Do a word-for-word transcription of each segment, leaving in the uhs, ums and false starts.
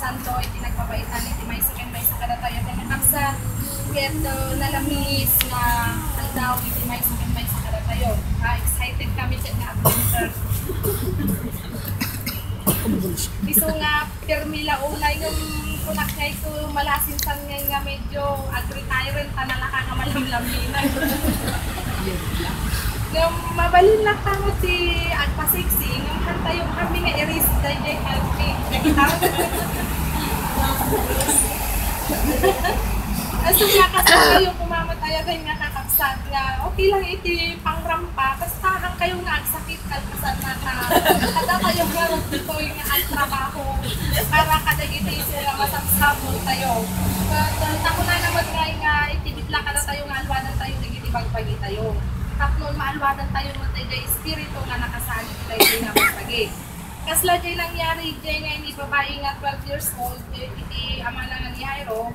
Tanto iti nagpapaitan iti maysa ken maysa kadatayo ken nakapsat, ket, uh, nalamiis nga aldaw iti maysa ken maysa kadatayo. Ah, excited kami ket nga adventure. Isu nga permi la unay ngem kunak nga ito malasinsan ngay nga medyo agretire ta nalaka nga malamlaminan. Ngem mabalin lang kamo ti agpasiksi, ngem hantayo kami nga i-risk daydiay kalki. Asum nga kasla kayo kumamatayo daydiay nga kakabsat nga okay lang iti pangrampa, basta hankayo nga agsakit kalpasan na ka. Kada kayo nga ditoy nga agtrabaho para kadagiti isu nga masapsapul tayo. Ket, uh, ta kunana met nga, nga iti bitla kadatayo nga alwadan tayo dagiti bagbagi tayo. Tapno maalwadan tayo met daydiay espiritu nga nakasaan iti daydiay nga bagbagi. Kasla jay nangyari jay nga ini babai nga twelve years old, eh, iti amana nga ni Jairo,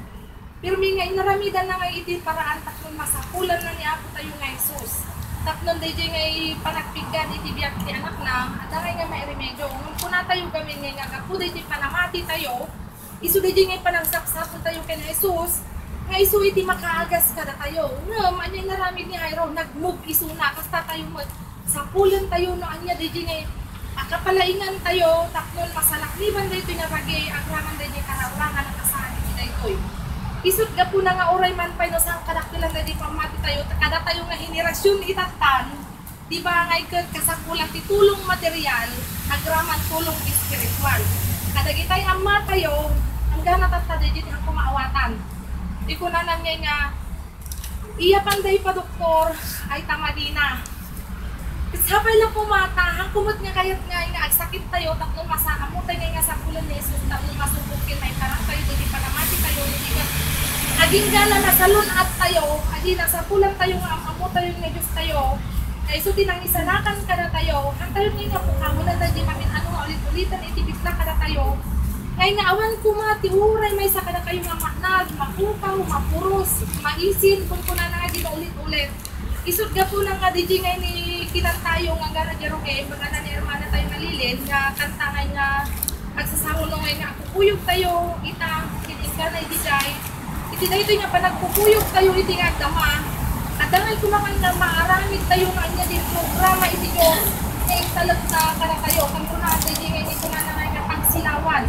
pirmi nga inaramidanna nga iti paraan tapno masapulanna ni Apo tayo nga Jesus. Tapno dayjay nga panagpiggan iti biag ti anakna, adda nga mairemedio. Ngem kuna tayo gamin nga gapu dayjay panamati tayo, isu dayjay nga panagsapsapul tayo ken Jesus, nga isu iti makaagas kadatayo. Ngem ania inaramid ni Jairo? Nagmug isuna, kasta tayo met. Sapulen tayo no ania dayjay nga pakapalaingan tayo tapno masalakniban daytoy nga bagi agraman dayjay kararanga nga kasaan iti daytoy. Isut gapuna nga uray man pay no saan kadakkelan dayjay pammati tayo, kadatayo nga henerasyon itattan, di ba, ngay ket kasapulan ti tulong material agraman tulong espiritual. Kadagitay amma tayo, anggana tatta dayjay ti maawatan. Ikunanan ngay nga, iya panda ipadoktor, ay ta madina. Sapay lang kumata, hanko met nga kayat nga, nga agsakit tayo, tapno masa-, ammo tayo nga, nga sapulan ni Jesus, tapno masubok ken maiparang tayo, dagiti panamati tayo, dagiti ka-, agingga na nasalun-at tayo, adi nasapulan tayo nga am-ammo tayo nga Dios tayo, nga isu ti nangisalakan kadatayo, hantayo nga nga pukamonan dagiti mamin-ano nga ulit-ulitan iti bitla kadatayo, ngay nga awan koma ti uray maysa kadatayo nga manag, mapukaw, mapuros, maisin, kunkunana nga di maulit-ulit. Isut gapuna nga dayjay nga ini kinantayo nga gana di Roque, magana ni hermana tayo nga Lilin, nga kanta nga, nga agsasaruno nga, nga agkukuyog tayo ita, iti kana iti jay. Iti daytoy nga panagkukuyog tayo iti nga agdama, adda nga kumakan nga maaramid tayo nga ania di programa iti Dios, nga intalek ta kadatayo, ken kuna dayjay nga ini kunana nga, nga pagsilawan.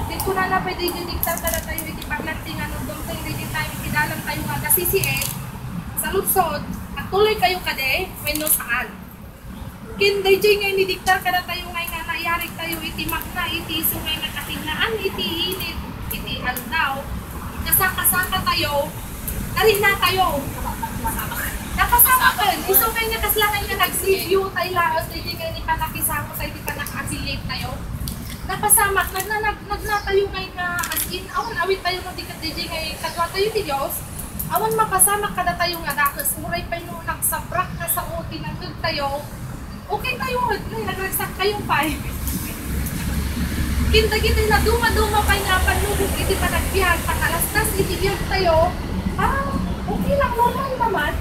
Ken kunana pay dayjay diktar kadatayo iti paglattingan, no dumteng dayjay tayo iti dalan tayo nga agasisiet, saludsod, agtuloy kayo kadi wenno saan. Ken dayjay nga inidiktar kadatayo nga, nga naiyarig tayo iti makna iti isu nga nakatinnaan iti init iti aldaw. Kasakasaka tayo, narina tayo. Napasamak ken isu nga, nga kasla nga, nga nagsibyo tayo laeng dayjay nga ini pannakisaro tayo, iti pannakaasiliate tayo. Napasamak, nagna-, nag-, nagnatayo ngay nga, as in, awan awit tayo no di ket dayjay ngay kadua tayo ti Dios. Awan mapasamak kadatayo nga dakes, uray pay no nagsabrak nga sao ti nangngeg tayo. Okay tayo met, nay, nagragsak tayo pay. Ken dagiti naduma-duma pay nga pannubog iti panagbiag, pakalastas iti biag tayo, parang okay lang, normal naman.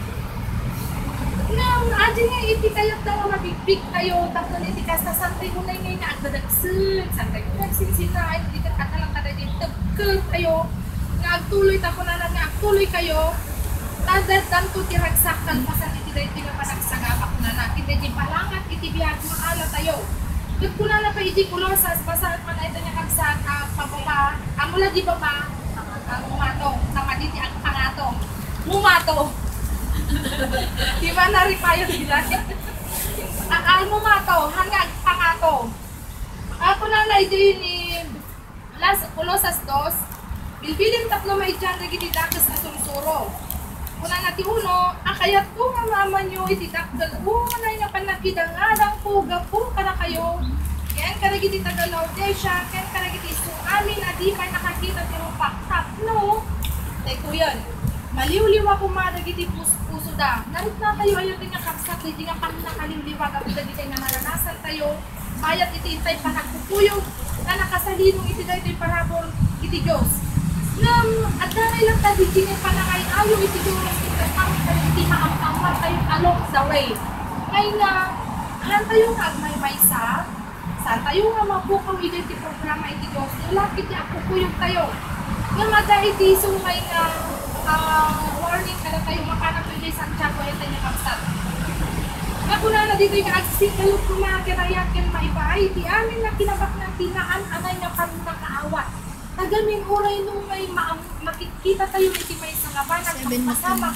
Ngem, adi nga iti kayatda nga mabigpig tayo, tapno iti kasta, saan tayo unay ngay nga agdadagsen, saan tayo unay agsinsina, ay, di ket adda lang kadagiti tebker tayo, nga agtuloy, ta kunana nga agtuloy kayo, ta addanto ti ragsak kalpasan iti daytoy nga panagsagaba, kunana, iti daytoy palangat iti biag, maala tayo. Ket kunana pay iti Colosas, basaen man ita nga kabsat, a, pababa, ammo la di baba, a, mumato, ta madi ti agpangato. Mumato. Di ba, naripayo di dati? A, a, mumato, haan nga agpangato. A, kunana idi ni Las-, Colosas dos, bilbilin tapno maidian dagiti dakes a sursuro. Kunana ti uno, a, kayatko nga maamanyo iti dakkel unay nga pannakidangadangko gapu kadakayo, ken kadagiti taga-Laodicea, ken kadagiti isu amin a di pay nakakita ti rupak tapno, daytoyen, maliwliwa koma dagiti puspusoda. Nariknatayo ayo ti nga kabsat, daydi nga pannakaliwliwa gapu dagiti nga naranasan tayo. Bayat iti intay panagkukuyog nga nakasalinong iti daytoy parabur iti Dios. Ngem adda ngay latta daydi nga panangay-ayo iti Dios, iti tattao iti maam-ammo tayo along the way. Ngay nga, haan tayo nga agmaymaysa, Tayo nga mapukaw idiay ti programa iti Dios, no la ket ti agkukuyogtayo. Ngem adda iti isu nga, ah, warning kadatayo, mapananto idiay Santiago, iti nga kabsat. Nga kunana ditoy nga agsinggalut koma ken ayat ken maipaay iti amin nga kinabaknang ti naan-anay nga pannakaawat. Tagamin uray no may maam-, makikita tayo iti maysa nga banag, Seven mapasamak,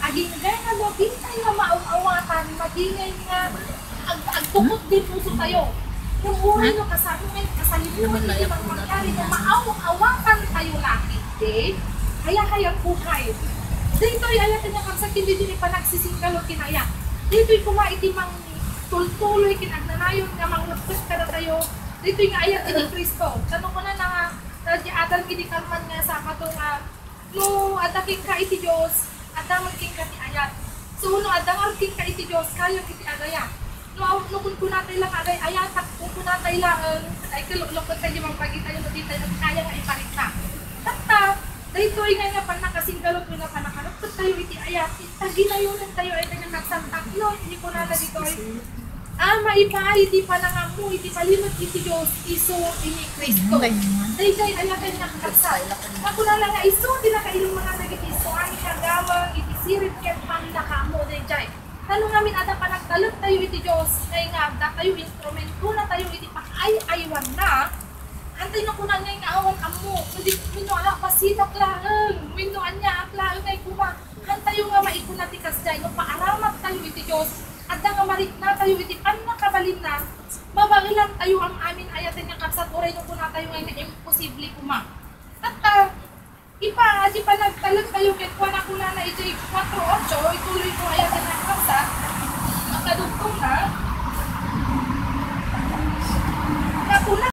agingga nga no dintay nga maaw-awatan, madingay nga ag-, agtukot ti puso tayo. Ngem uray no kasano nga kasalimuan iti mangyari nga maaw-awatan tayo lagi, okay? Kaya, kaya buhay. Daytoy ayat nga kabsat ken daytoy panagsisinggalut ken ayat. Daytoy koma iti mangtultuloy ken agnanayon nga mangruktot kadatayo. Daytoy nga ayat ni Cristo. Kano kunana nga, ah, di adal iti karman nga Sabado nga, no adda kenka iti Dios, adda met kenka ti ayat. So, no adda ngarud kenka iti Dios, kayam iti agayat. No, no kunkunatay la nga agay-ayatak, kunkunatay la, eh, ay, kaluklukkot tayo, mangpagitayo, no, di tayo kaya nga iparikta. Tatta, daytoy nga nga pannakasinggalut, nga pannakaruktot tayo iti ayat, iti taginayonan tayo, ay, kanyang nagsantak, no, hindi ko na ditoy. Ah, maipaay iti panangammo iti palimed iti Dios isu ni Cristo. Daydiay ayaten nga kakabsat. Nga kunana nga isu ti nakailumana dagiti isu amin nga gaweng iti sirib ken pannakaammo daydiay. Tano ngamin adda panagtalek tayo iti Dios, nga inga adda tayo instrumento na tayo iti pakaay-aywanna. Antay nga kunan nga inga awan ammo, kundi wenno a, pasitak laeng, wenno aniaak laeng ay kuma. Hantayo nga maikuna ti kasdiay, no paaramat tayo iti Dios, adda nga marikna tayo iti pannakabalinna, mabaelan tayo am-amin ayaten nga kabsat, uray no kuna tayo nga imposible koma. Tatta, ipa, adi panagtalek tayo ket kuana kunana iti kuatro otso, ituloy ko ayaten nga kabsat, makadugtong na, nga kuna